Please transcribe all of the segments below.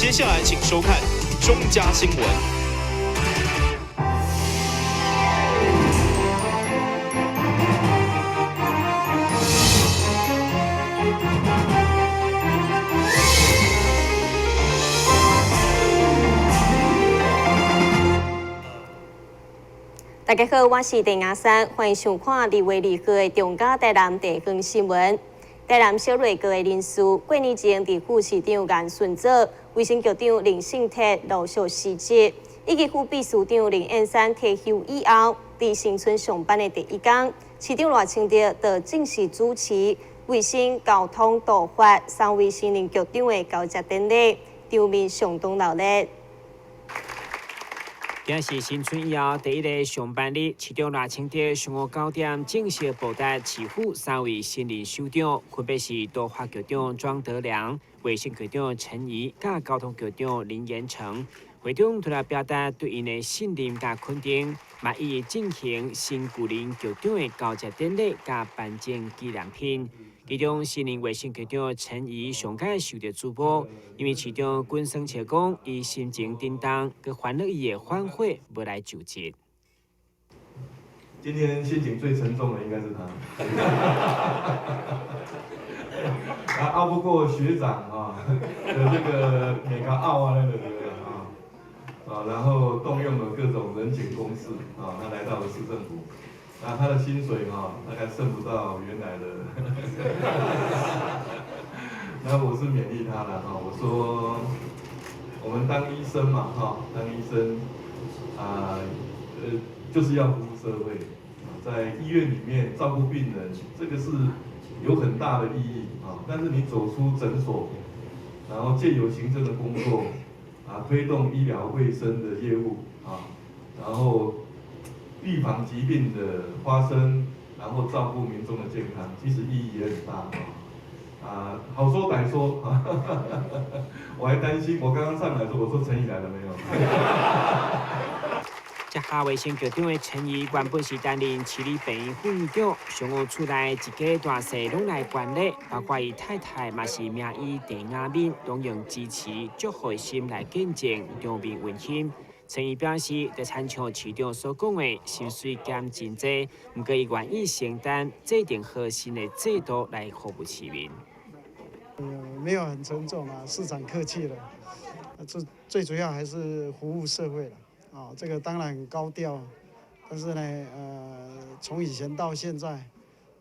接下來請收看中嘉新聞。大家好，我是鄭雅珊，歡迎收看2月2號的中嘉台南地方新聞。台南小內閣的人事，過年前佇副市長顏順祖、衛生局長林聖鐵陸續辭職，以及副秘書長林燕山退休以後，佇新春上班的第一工，市長賴清德就正式主持衛生、交通、都發三位新任局長的交接典禮，場面相當熱鬧。今是新春以後第一个上班日，市長賴清德上午9點正式報到市府三位新任首長，分別是都發局長莊德良、衛生局長陳儀、佮交通局長林延誠。會長除了表達對𪜶的信任佮肯定，嘛一一進行新舊任局長的交接典禮佮頒贈紀念品。其中，新任衛生局長陳儀上蓋受著矚目，因為市長滾耍笑講，伊心情沉重，閣煩惱伊會反悔無來就職。今天心情最沉重的應該是他，他拗不過學長啊的這個每個拗啊那個啊啊，然後動用了各種人情攻勢啊，他來到了市政府。那他的薪水哈，大概剩不到原來的。那我是勉勵他的哈，我說我們當醫生嘛哈，當醫生啊，就是要服務社會，在醫院裡面照顧病人，這個是有很大的意義啊。但是你走出診所，然後借由行政的工作啊，推動醫療衛生的業務啊，然後預防疾病的發生，然後照顧民眾的健康，其實意義也很大啊！啊，好說歹說，我還擔心，我剛剛上來時，我說陳儀來了沒有？接下衛生局長的陳儀原本是擔任市立病院副院長，上午厝內一家大細攏來觀禮，包括伊太太嘛是名醫鄭雅敏，攏用支持祝福的心來見證場面溫馨。陳儀表示，就親像市長所講的，薪水減真濟，毋過伊願意承擔制定好新的制度來服務市民。沒有很沉重啊，市長客氣了。最最主要還是服務社會了。啊，這個當然很高調，但是呢，從以前到現在，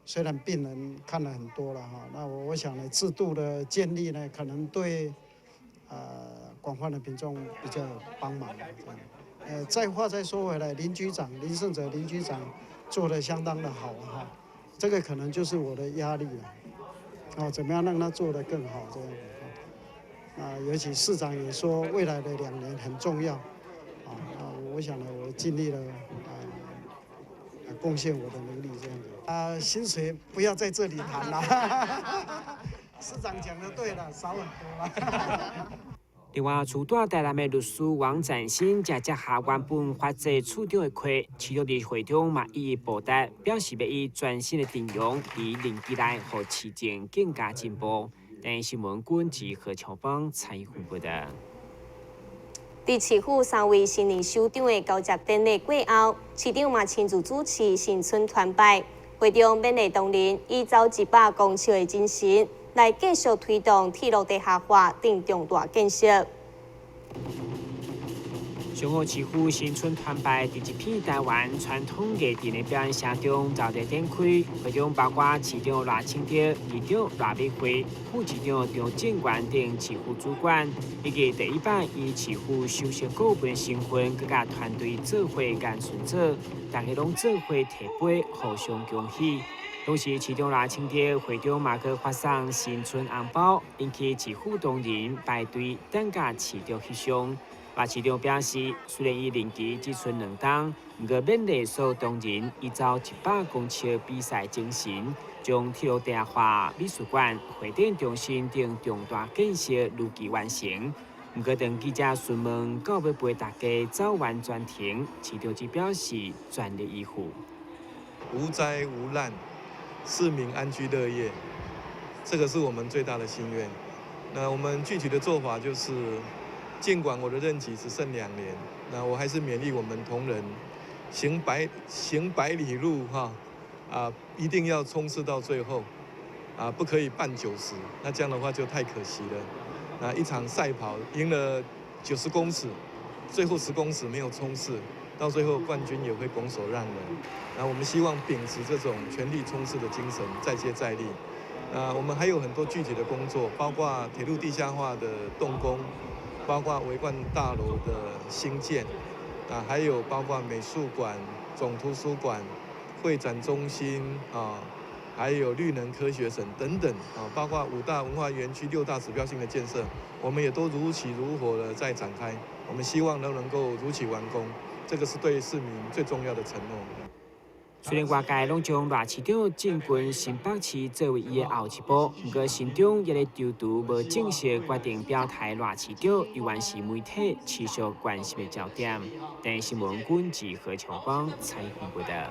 雖然病人看了很多了哈，那我想呢，制度的建立呢，可能對，廣泛的民眾比較有幫忙。這樣，再話再說回來，林局長林聖哲林局長做得相當的好哈，這個可能就是我的壓力了。哦，怎麼樣讓他做得更好這樣子？啊，尤其市長也說未來的2年很重要。啊，那我想呢，我盡力了啊，貢獻我的能力這樣子。啊，薪水不要在這裡談啦。市長講的對了，少很多啦。另外，駐台南的律師王展新也接下原本法制處長的缺，市長佇會中嘛一一報答，表示欲以全新的陣容佇任期內，予市政更加進步。台視新聞軍及何秋芳採訪報道。佇市府三位新任首長的交接典禮過後，市長嘛親自主持新春團拜，會中勉勵同仁以走100公尺的精神，來繼續推動鐵路地下化等重大建設。上午市府新春團拜，佇一片台灣傳統藝陣的表演聲中，熱烈展開。會中包括市長賴清德、議長賴美惠、副市長張正元等市府主管，以及第一擺以市府首席顧問身份，閣佮團隊做伙顏順祖，大家攏做伙提杯，互相恭喜。同時，市長賴清德會長嘛閣發送新春紅包，引起市府同仁排隊等佮市長翕相。賴市長表示，雖然伊任期只賰兩冬，毋過勉勵所有同仁依照100公尺比賽精神，將鐵路地下化、美術館、會展中心等重大建設如期完成。毋過，當記者詢問到欲陪大家走完全程，市長只表示全力以赴。無災無難，市民安居樂業，這個是我們最大的心願。那我們具體的做法就是，儘管我的任期只剩2年，那我還是勉勵我們同仁，行百里路哈，啊，一定要衝刺到最後，啊，不可以半九十，那這樣的話就太可惜了。那一場賽跑贏了90公尺，最後10公尺沒有衝刺，到最後冠軍也會拱手讓人。那我們希望秉持這種全力衝刺的精神，再接再厲。那我們還有很多具體的工作，包括鐵路地下化的動工，包括維冠大樓的興建，啊，還有包括美術館、總圖書館、會展中心啊，還有綠能科學城等等啊，包括五大文化園區、六大指標性的建設，我們也都如期如火的在展開。我們希望都能夠如期完工，這個是對市民最重要的承諾。雖然外界攏將賴市長進軍新北市作為伊的後一步，毋過新中猶咧遲遲無正式決定表態，賴市長猶原是媒體持續關心的焦點。電視新聞軍記何長光採訪報導。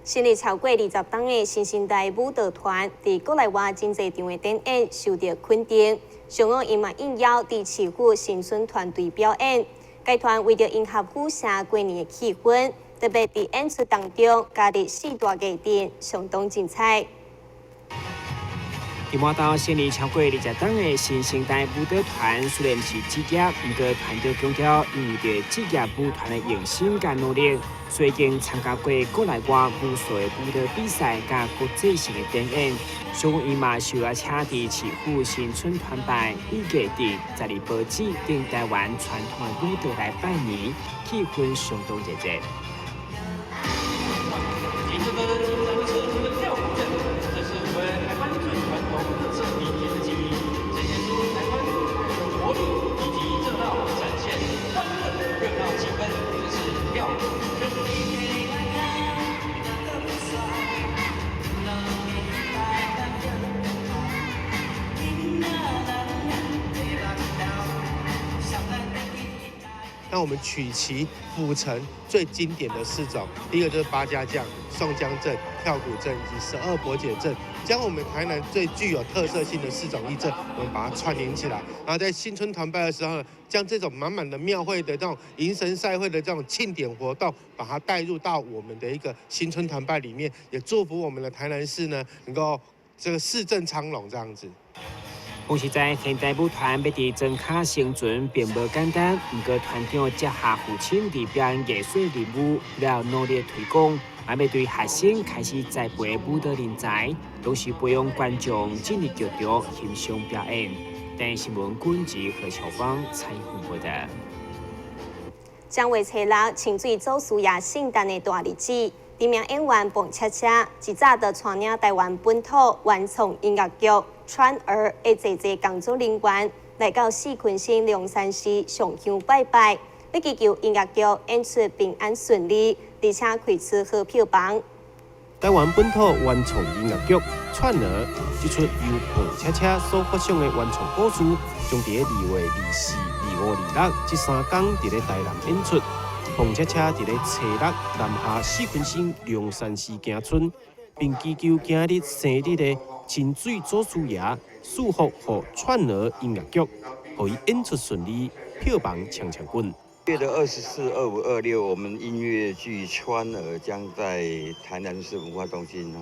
成立超過20冬的新生代舞蹈團，佇國內外真濟場的展演受到肯定。上午𪜶嘛應邀佇市府新春團隊表演。該團為著迎合府城過年的氣氛，特別佇演出當中加入四大藝陣，相當精彩。佇滿島成立超過20冬的新生代舞蹈團，雖然毋是職業，毋過團長強調，𪜶為著職業舞團的用心佮努力，所以已經參加過國內外無數的舞蹈比賽佮國際性的展演。上午𪜶嘛受邀請佇市府新春團拜，以藝陣、十二報紙等台灣傳統的舞蹈來拜年，氣氛相當熱烈。這個跳鼓陣，這是我們台灣最傳統特色民間的技藝，呈現出台灣活力以及熱鬧，展現歡樂熱鬧氣氛，這是跳鼓陣。那我們取其府城最經典的四種，第一個就是八家將、宋江陣、跳鼓陣以及十二伯姐陣，將我們台南最具有特色性的四種藝陣，我們把它串聯起來。然後在新春團拜的時候呢，將這種滿滿的廟會的這種迎神賽會的這種慶典活動，把它帶入到我們的一個新春團拜裡面，也祝福我們的台南市呢，能夠這個市政昌隆這樣子。講實在，現代舞團欲佇莊跤生存並無簡單，毋過團長接下父親佇表演藝術任務，了努力推廣，嘛欲對學生開始栽培舞蹈人才，同時培養觀眾進入劇場欣賞表演。電視新聞軍記何秋芳採訪報導。正月初六，清水祖師爺聖誕的大日子，知名演員彭恰恰一早就帶領台灣本土原創音樂劇《川兒》的濟濟工作人員來到四坤縣龍山寺上香拜拜，欲祈求音樂劇演出平安順利，而且開出好票房。台灣本土原創音樂劇《串兒》這齣由彭恰恰所發想的原創故事，將佇2月24、25、26這三工佇咧台南演出。彭恰恰佇咧初六南下四坤縣龍山寺行春，並祈求今日生日的清水祖師爺賜福予串兒音樂劇，予伊演出順利，票房搶搶滾。月的24、25、26，我們音樂劇《川兒》將在台南市文化中心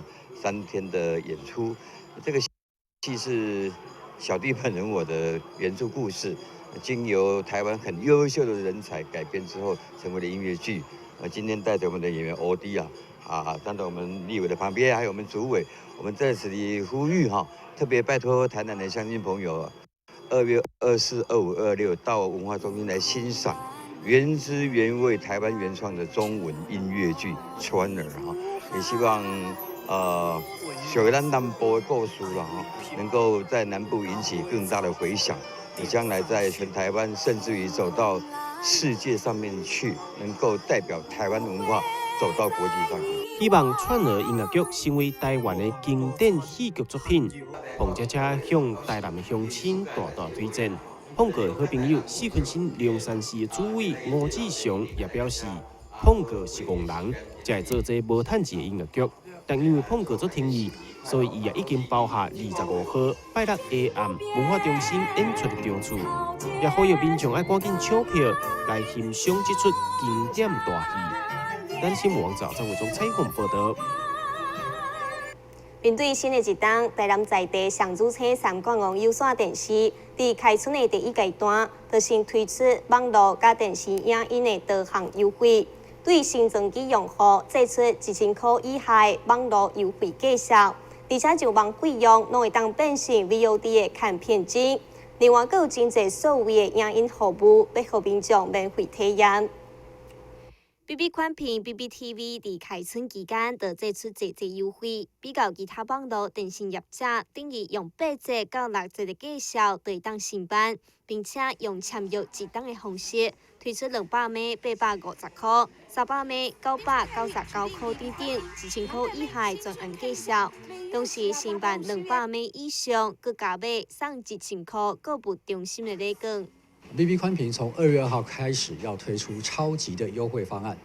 3天的演出。這個戲是小弟本人我的原著故事，經由台灣很優秀的人才改編之後，成為了音樂劇。今天帶着我們的演員歐弟啊，站在我們立委的旁邊，還有我們主委，我們在此裡呼籲哈，特別拜託台南的鄉親朋友，2月24、25、26到文化中心來欣賞原汁原味台灣原創的中文音樂劇《川兒》哈，也希望屬於咱南部的故事啦哈，能夠在南部引起更大的迴響，也將來在全台灣，甚至於走到世界上面去，能夠代表台灣文化走到國際上去。希望《川兒》音樂劇成為台灣的經典戲劇作品，彭恰恰向台南的鄉親大大推薦。鳳哥的好朋友四坤縣龍山寺的主委吳志祥也表示，鳳哥是戇人，才會做這無趁錢的音樂劇。但因為碰過做天意，所以伊也已經包下25號拜六下暗文化中心演出的場次，也呼籲民眾愛趕緊搶票來欣賞這齣經典大戲。咱新聞網站張偉忠採訪報導。面對新的一冬，台南在地上主星三冠王有線電視，佇開春的第一階段，就先推出網路佮電視影音的多項優惠，對新裝機用戶祭出1000箍以下的網路優惠介紹，而且上網費用攏會當變成 VOD 的看片金。另外，閣有真濟數位的影音服務，欲予民眾免費體驗。BB 寬頻 BBTV 佇開春期間就祭出濟濟優惠，比較其他網路電信業者，等於用8折到6折的價數就會當申辦，並且用簽約一冬的方式推出200 M 850箍、300 M 999箍等等1000箍以下的專案介紹。同時申辦200 M 以上，閣加碼送1000箍購物中心的禮券。 BB 寬頻從2月2號開始要推出超級的優惠方案，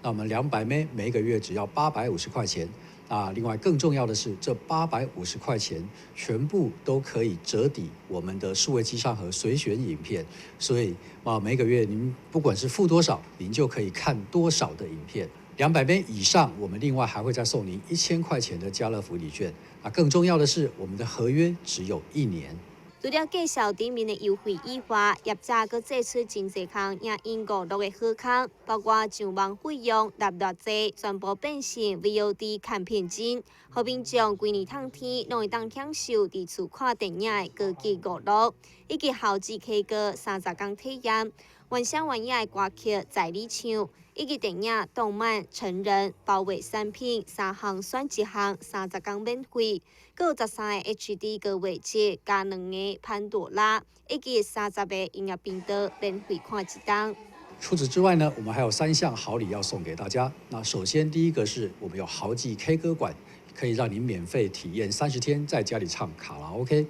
那我們200 M 每個月只要850塊錢。啊，另外更重要的是，這850塊錢全部都可以折抵我們的數位機上盒隨選影片，所以啊，每個月您不管是付多少，您就可以看多少的影片。200 M 以上，我們另外還會再送您1000塊錢的家樂福禮券。啊，更重要的是，我們的合約只有一年。除了介紹頂面的優惠以外，業者閣祭出真濟項影音娛樂的好康，包括上網費用納偌濟，全部變成 VOD 看片金，予民眾規年冬天攏會當享受佇厝看電影的高級娛樂，以及豪智 K 歌30工體驗，原聲原影的歌曲在你唱，以及電影、動漫、成人包月產品三項選一項，30工免費。閣有13個 HD 高畫質加2個潘朵拉，以及30個音樂頻道免費看一冬。除此之外呢，我們還有三項好禮要送給大家。那首先第一個是我們有豪記 K 歌館，可以讓您免費體驗30天在家裡唱卡拉 OK。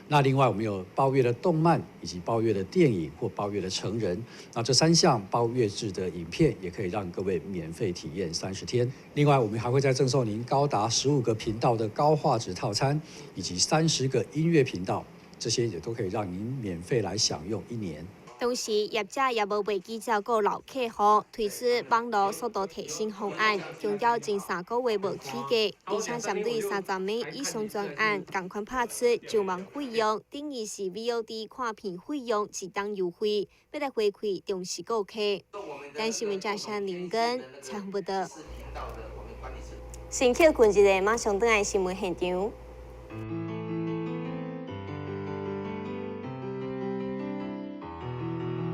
那另外我們有包月的動漫以及包月的電影或包月的成人，那這三項包月制的影片也可以讓各位免費體驗30天。另外我們還會再贈送您高達15個頻道的高畫質套餐，以及30個音樂頻道，這些也都可以讓您免費來享用一年。同時，業者也無袂記照顧老客戶，推出網路速度提升方案，強調前3個月無起價，而且針對30 M 以上專案，仝款拍出上網費用等於是 VOD 看片費用一冬優惠，欲來回饋忠實顧客。咱新聞記者林根採訪報導。先歇睏一下，馬上轉來新聞現場。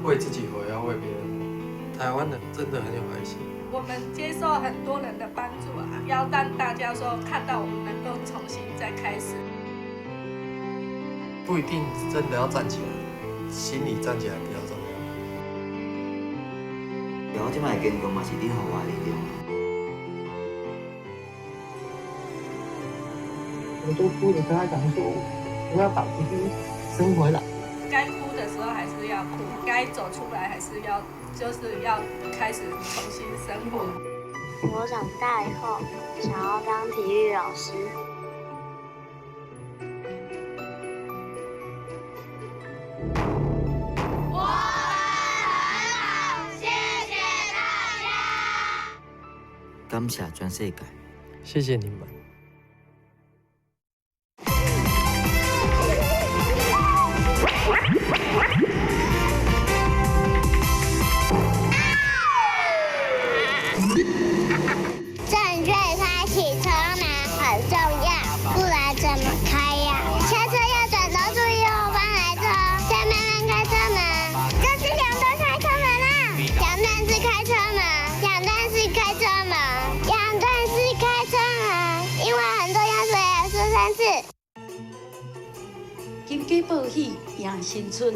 為自己活，要為別人活。台灣人真的很有愛心。我們接受很多人的幫助啊，要讓大家說看到我們能夠重新再開始。不一定真的要站起來，心裡站起來比較重要。我這擺的堅強嘛是恁予我的力量。我都哭着跟他講說，我要把弟弟生回來。該哭的時候還是要哭，該走出來還是要，就是要開始重新生活。我長大以後想要當體育老師。我們很好，謝謝大家。感謝全世界，謝謝你們。正確開啟車門很重要，不然怎麼開呀？下車要轉頭注意後方來車，再慢慢開車門。這是兩段開車門啦，兩段式開車門，兩段式開車門，兩段式開車門，因為很重要，所以要說三次。金雞報喜迎新春，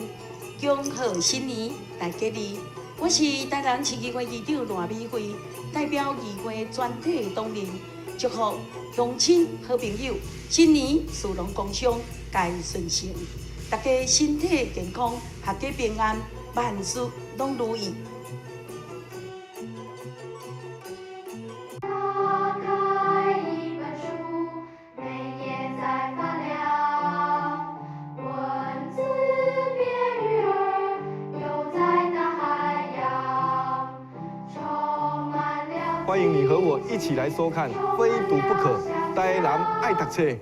恭賀新年大吉利。我是台南市議會議長賴美惠，代表議會全體同仁，祝福鄉親好朋友新年事攏工商皆順遂，大家身體健康，闔家平安，萬事攏如意。打開一本書，歡迎你和我一起來收看《非讀不可》，台南愛讀冊。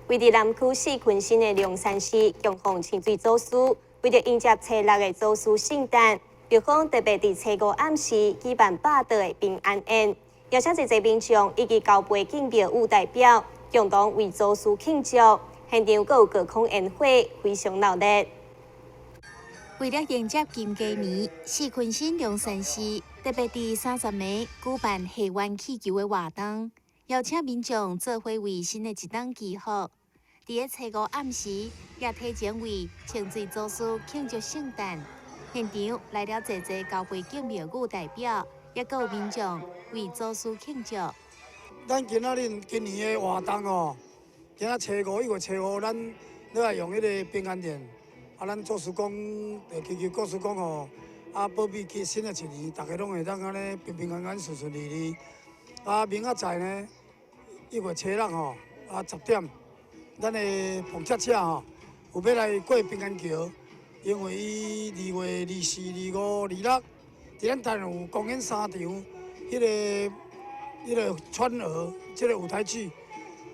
位佇南區四坤新的龍山寺供奉清水祖師，為著迎接初六的祖師聖誕，廟方特別佇初五暗時舉辦百桌的平安宴，邀請濟濟民眾以及高輩敬廟宇代表共同為祖師慶祝。現場閣有高空煙火，非常鬧熱。為了迎接金雞年，四坤新龍山寺特別佇30暝舉辦賀願氣球的活動，邀請民眾做伙為新的一冬祈福。佇个初五暗時，也提前為清水祖師慶祝聖誕。現場來了濟濟高輩敬廟宇代表，也閣有民眾為祖師慶祝。咱今仔日今年的活動哦，今仔初五，1月初五，咱欲來用彼个平安殿。啊，咱祖師公就祈求祖師公吼，啊，保庇新的一年，大家攏會當按呢平平安安、順順利利。啊，明仔載呢，1月初六吼，啊10點。咱的鳳車車吼，有欲來過平安橋，因為伊2月24、25、26，佇咱台南有公演3場，彼个川兒這个舞台劇，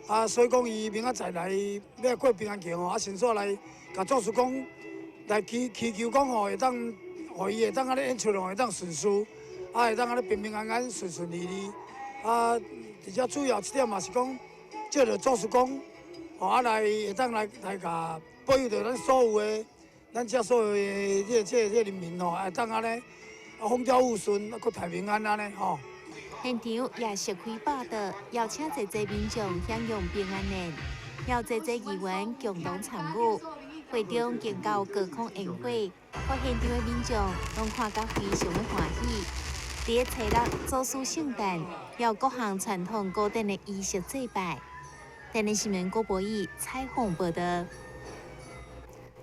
啊，所以講伊明仔載來欲過平安橋吼，啊，順紲來共祖師公來祈祈求講吼，會當，予伊會當按呢演出吼，會當順遂，啊，會當按呢平平安安、順順利利，啊，而且主要一點嘛是講，借著祖師公。啊，來會當來來共保佑著咱所有的，咱遮所有的這人民吼，會當按呢，啊，風調雨順，啊，國泰民安按呢吼。現場也設開百桌，邀請濟濟民眾享用平安宴，邀濟濟議員共同參與。會中更有高空煙火，予現場的民眾攏看甲非常的歡喜。佇个初六祖師聖誕，有各項傳統古典的儀式祭拜。台南新聞郭博義採訪報道。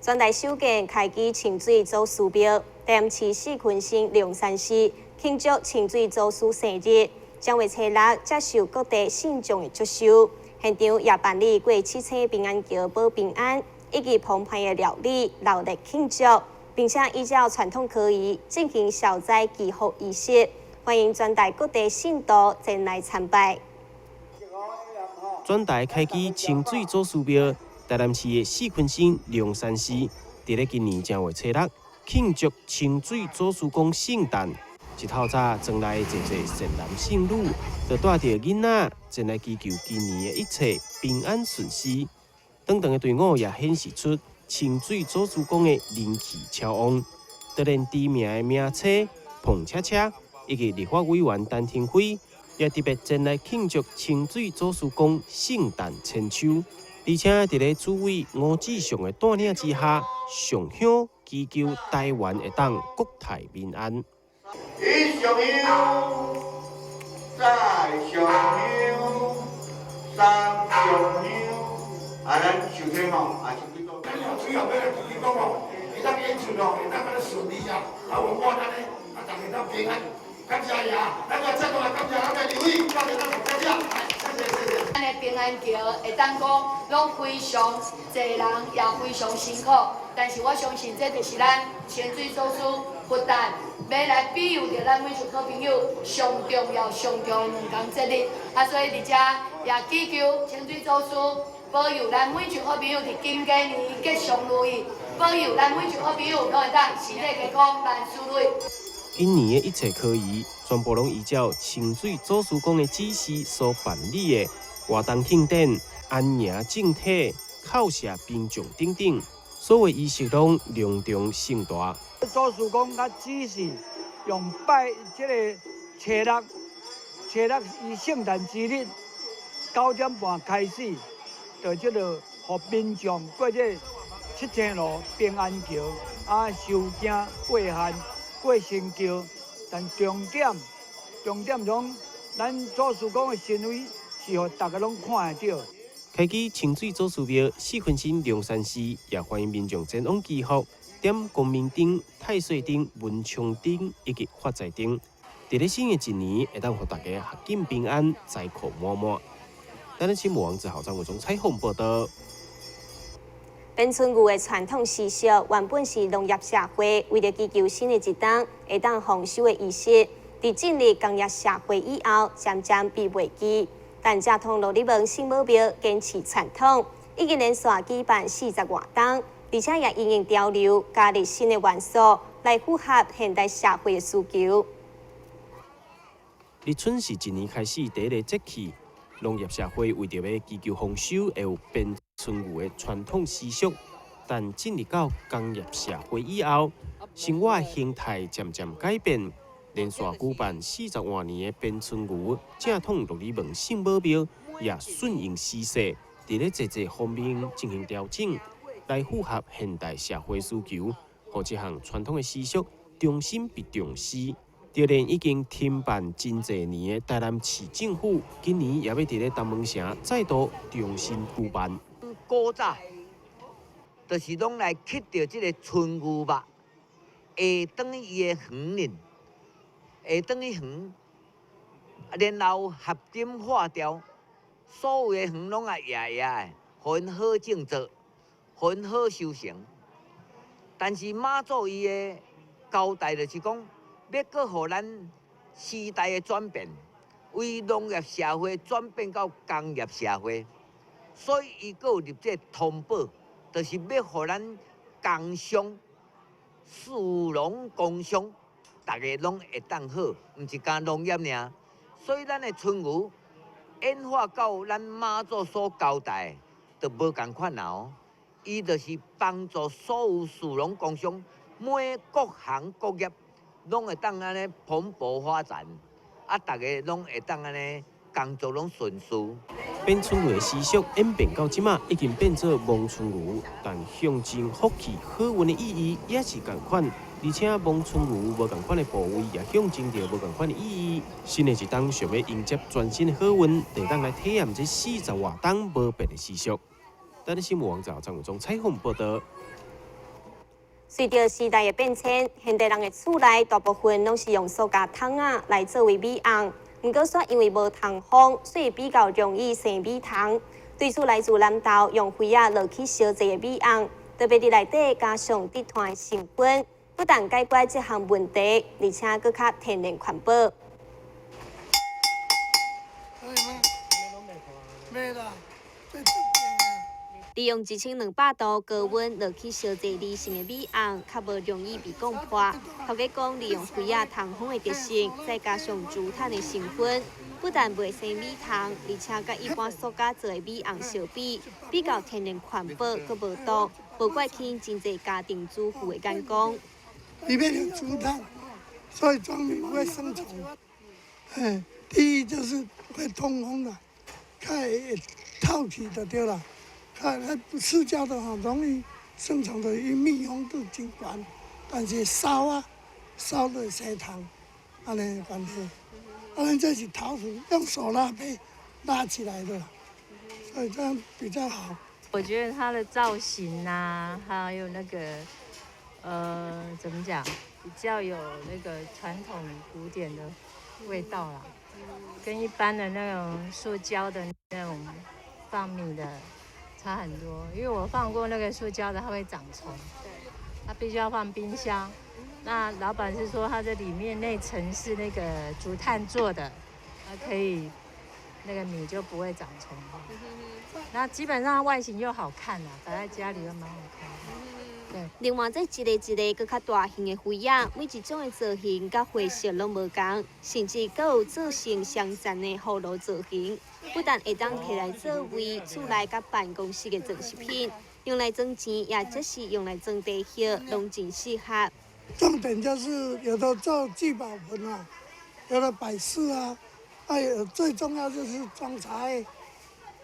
全台首間開基清水祖師廟，台南市四坤新龍山寺慶祝清水祖師生日，將會初六接受各地信眾的祝壽。現場也辦理過七星平安橋保平安，以及澎湃的料理鬧熱慶祝，並且依照傳統科儀進行消災祈福儀式，歡迎全台各地信徒前來參拜。全台開基清水祖師廟，台南市的四坤新龍山寺，佇咧今年正月初六慶祝清水祖師公聖誕。一透早，庄內濟濟善男信女，就帶著囡仔前來祈求今年的一切平安順遂。長長的隊伍也顯示出清水祖師公的人氣超旺，就連知名的名車鳳車車以及立法委員陳亭妃，也特別前來慶祝清水祖師公聖誕千秋，而且佇咧主委吳志雄的帶領之下，上香祈求台灣會當國泰民安。一上香，再上香，三上香，啊，咱首先吼，啊，先去做。咱主要欲來祈求講吼，會當演出吼，會當按呢順利啊，啊，圓滿按呢，啊，大家都平安。感謝爺，咱個再度來感謝咱的立委，感謝咱國家，謝謝謝謝。咱的平安橋會當講攏非常濟人，也非常辛苦，但是我相信這就是咱清水祖師佛誕欲來庇佑著咱每一個好朋友上重要、上重要的兩工節日。啊，所以佇遮也祈求清水祖師保佑咱每一個好朋友佇金雞年吉祥如意，保佑咱每一個好朋友攏會當身體健康，萬事如意。今年的一切科儀，全部攏依照清水祖師公的指示所辦理的活動慶典、安營正體、叩謝兵將等等，所有儀式攏隆重盛大。祖師公佮指示用拜這个初六，初六伊聖誕之日9點半開始，就這个予民眾過這七星路平安橋啊，收驚過漢。過新橋，但重點，重點講，咱祖師公的神威是予大家攏看會著。開基清水祖師廟四坤新龍山寺，也歡迎民眾前往祈福，點光明燈、太歲燈、文昌燈以及發財燈。佇咧新的一年，會當予大家合境平安，財庫滿滿。台南新聞王子豪張偉忠採訪報道。編春牛的傳統習俗原本是農業社會為著祈求新的一冬會當豐收的儀式，佇進入工業社會以後，漸漸被忘記。但正統琉璃門聖母廟堅持傳統，已經連續舉辦四十外冬，而且也因應潮流加入新的元素，來符合現代社會的需求。立春是一年開始第一个節氣，農業社會為著欲祈求豐收，會有編春牛的傳統習俗。但進入到工業社會以後，生活形態漸漸改變，連續舉辦四十外年的編春牛，正統琉璃門聖母廟也順應時勢，佇咧濟濟方面進行調整，來符合現代社會需求，予這項傳統的習俗重新被重視。就連已經停辦真濟年的台南市政府，今年也欲佇咧東門城再度重新舉辦。古早就是攏來乞著這个春牛肉，下轉去伊的園裡，下轉去園，然後合金化掉，所有的園攏愛壓壓的，予𪜶好種作，予𪜶好收成。但是媽祖伊的交代就是講，欲閣予咱時代的轉變，為農業社會轉變到工業社會，所以伊閣有立這個通寶，就是欲予咱工商、士農工商，逐个攏會當好，毋是干農業爾。所以咱的春牛演化到咱媽祖所交代，就無仝款啦哦。伊就是幫助所有士農工商，每各行各業。攏會當按呢蓬勃發展，啊，逐个攏會當按呢工作攏順遂。編春牛的習俗演變到這馬，已經變做摸春牛，但象徵福氣好運的意義也是仝款。而且摸春牛無仝款的部位，也象徵著無仝款的意義。新的一冬想欲迎接全新的好運，就當來體驗這四十外冬無變的習俗。台南新聞網站張文忠採訪報道。隨著時代的變遷，現代人的厝內大部分攏是用塑膠桶仔來作為米甕。毋過煞因為無通風，所以比較容易生米蟲。對此來自南投用灰仔落去燒製的米甕，特別佇內底加上竹炭的成分，不但解決這項問題，而且閣較天然環保。可以嗎？沒啦。利用1200度高溫落去燒製而成的米甕，較無容易被摃破。頭家講，利用灰仔通風的特性，再加上竹炭的成分，不但袂生米蟲，而且佮一般塑膠做的米甕相比，比較天然環保，閣無毒，無怪吸引真濟家庭主婦的眼光。裡面有竹炭，所以裝米不會生蟲。哎，第一就是會通風的，較會透氣就對啦。較塑膠的吼容易生蟲的，伊密封度真懸，但是燒啊燒就會生蟲，按呢關係。啊，咱這是陶土，用手拉坯拉起來的，所以這樣比較好。我覺得它的造型啊，還有那個，怎麼講，比較有那個傳統古典的味道啦，跟一般的那種塑膠的那種放米的差很多。因為我放過那個塑膠的，它會長蟲，它必須要放冰箱。那老闆是說，它這裡面內層是那個竹炭做的，它可以那個米就不會長蟲。那基本上外形又好看啦，擺在家裡又蠻好看。對。另外，這一个一个閣較大型的灰仔，每一種的造型佮花色攏無仝，甚至閣有做成鑲層的葫蘆造型，不但會當提來作為厝內佮辦公室的裝飾品，用來裝錢，也則是用來裝茶葉，攏真適合。重點就是有的做聚寶盆啊，有的擺飾啊，還有最重要就是裝茶葉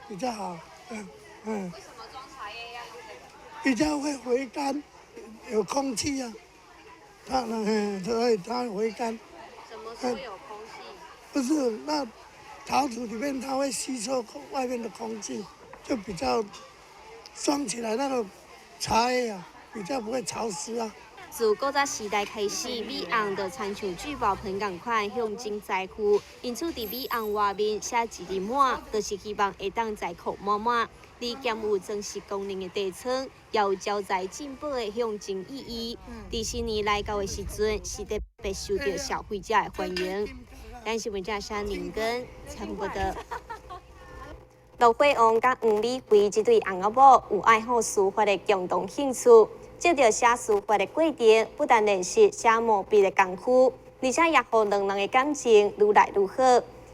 比較好，嗯嗯。為什麼裝茶葉要用這個？比較會回甘，有空氣啊，它所以它回甘。怎麼說有空氣？不是，那陶土裡面它會吸收外面的空氣，就比較裝起來那個茶葉啊，比較不會潮濕啊。自古早時代開始，米尪就親像聚寶盆仝款象徵財富，因此佇米尪外面寫一字滿，就是希望會當財庫滿滿。而兼有裝飾功能的地窗，也有招財進寶的象徵意義。佇新年來到的時陣，是特別受著消費者的歡迎。台視新聞記者林根採訪報導。羅火旺佮黃美惠這對翁仔某有愛好書法的共同興趣，藉著寫書法的過程，不但練習寫毛筆的功夫，而且也予兩人的感情愈來愈好。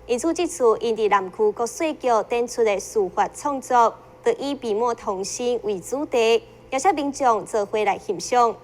因此，這次𪜶佇南區國稅局展出的書法創作，就以筆墨同心為主題，邀請民眾做伙來欣賞。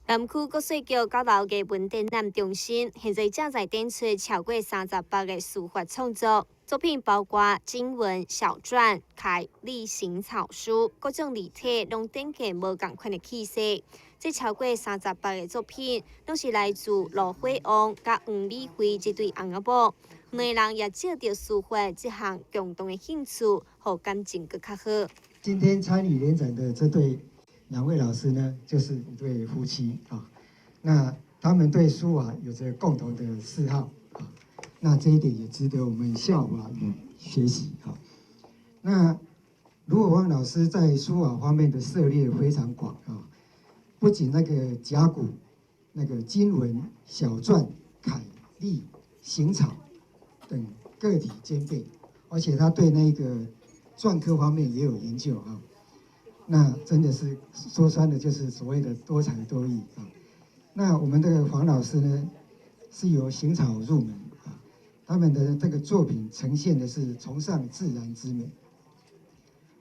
南區國稅局九樓藝文展覽中心，現在正在展出超過38個書法創作作品，包括金文、小篆、楷、隸、行草書，各種字體攏展現無仝款的氣勢。這超過38個作品，攏是來自羅火旺佮黃美惠這對翁仔某，兩个人也藉著書法這項共同的興趣，予感情閣較好。今天參與聯展的這對兩位老師呢，就是一對夫妻啊。那他們對書法有着共同的嗜好啊。那這一點也值得我們效法與學習啊。那盧火旺老師在書法方面的涉獵非常廣啊，不僅那個甲骨、那個金文、小篆、楷、隸、行草等各體兼備，而且他對那個篆刻方面也有研究啊。那真的是說穿了，就是所謂的多才多藝啊。那我們這個黃老師呢，是由行草入門啊，他們的這個作品呈現的是崇尚自然之美。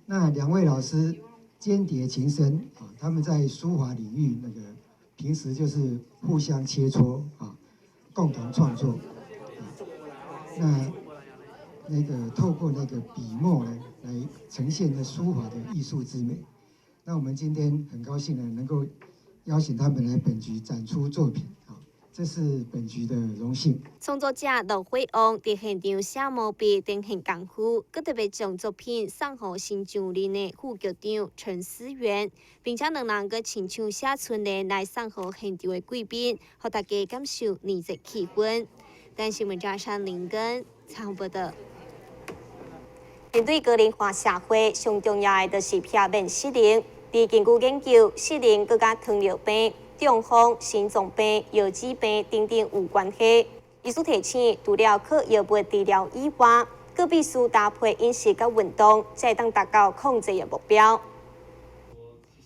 那兩位老師鶼鰈情深啊，他們在書法領域那個平時就是互相切磋啊，共同創作啊。那個透過那個筆墨呢，來呈現的書法的藝術之美。那我們今天很高興呢，能夠邀請他們來本局展出作品啊，這是本局的榮幸。創作者羅火旺佇現場寫毛筆展現功夫，閣特別將作品送予新上任的副局長陳思源，並且兩人閣親手寫春聯來送予現場的貴賓，予大家感受年節氣氛。台視新聞記者林根採訪報導。面對高齡化社會，上重要的就是避免失能。佇根據研究，失能閣佮糖尿病、中風、心臟病、腰子病等等有關係。醫師提醒，除了靠藥物治療以外，閣必須搭配飲食佮運動，才會當達到控制的目標。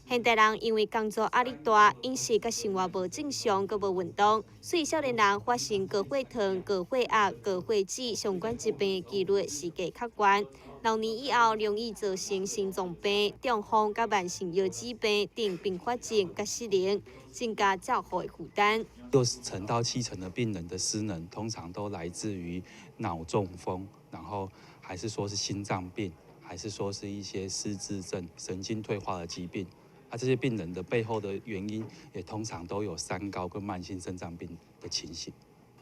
現代人因為工作壓力大，飲食佮生活無正常，閣無運動，所以少年人發生高血糖、高血壓、高血脂相關疾病的幾率是加較懸。老年以後，容易造成心臟病、中風、佮慢性腰子病等併發症佮失能，增加照護的負擔。6成到7成的病人的失能，通常都來自於腦中風，然後還是說是心臟病，還是說是一些失智症、神經退化的疾病。啊，這些病人的背後的原因，也通常都有三高跟慢性腎臟病的情形。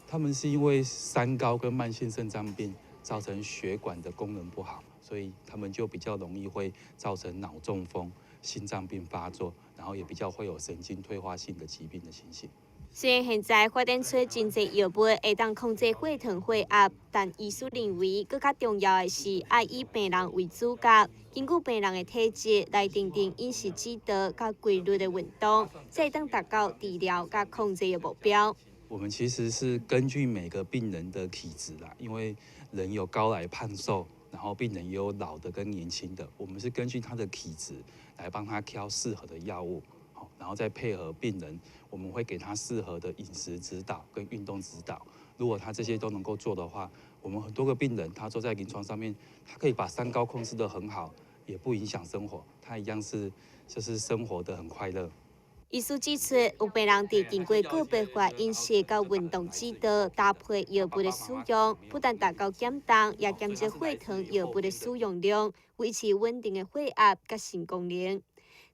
他們是因為三高跟慢性腎臟病造成血管的功能不好，所以他們就比較容易會造成腦中風、心臟病發作，然後也比較會有神經退化性的疾病的情形。雖然現在發展出真濟藥物會當控制血糖、血壓，但醫師認為，閣較重要的是愛以病人為主角，根據病人的體質來訂定飲食指導佮規律的運動，才會當達到治療佮控制的目標。我們其實是根據每個病人的體質啦，因為人有高矮胖瘦，然後病人也有老的跟年輕的，我們是根據他的體質來幫他挑適合的藥物，好，然後再配合病人，我們會給他適合的飲食指導跟運動指導。如果他這些都能夠做的話，我們很多個病人，他坐在臨床上面，他可以把三高控制得很好，也不影響生活，他一樣是就是生活得很快樂。醫師指出，有病人佇經過個別化飲食佮運動指導，搭配藥物的使用，不但達到減重，也減少血糖藥物的使用量，維持穩定的血壓佮腎功能。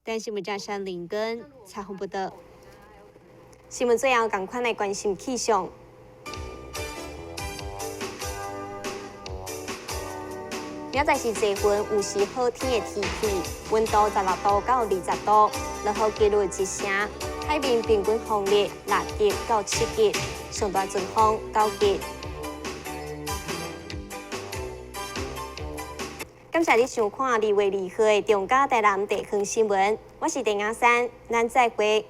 台視新聞記者林根採訪報導。新聞最後，仝款來關心氣象。明仔載是濟雲，有時好天的天氣，溫度16度到20度，落雨幾率1成。海面平均風力6級到7級，上大陣風9級。感謝你收看2月2號的中嘉台南地方新聞，我是鄭雅珊，咱再會。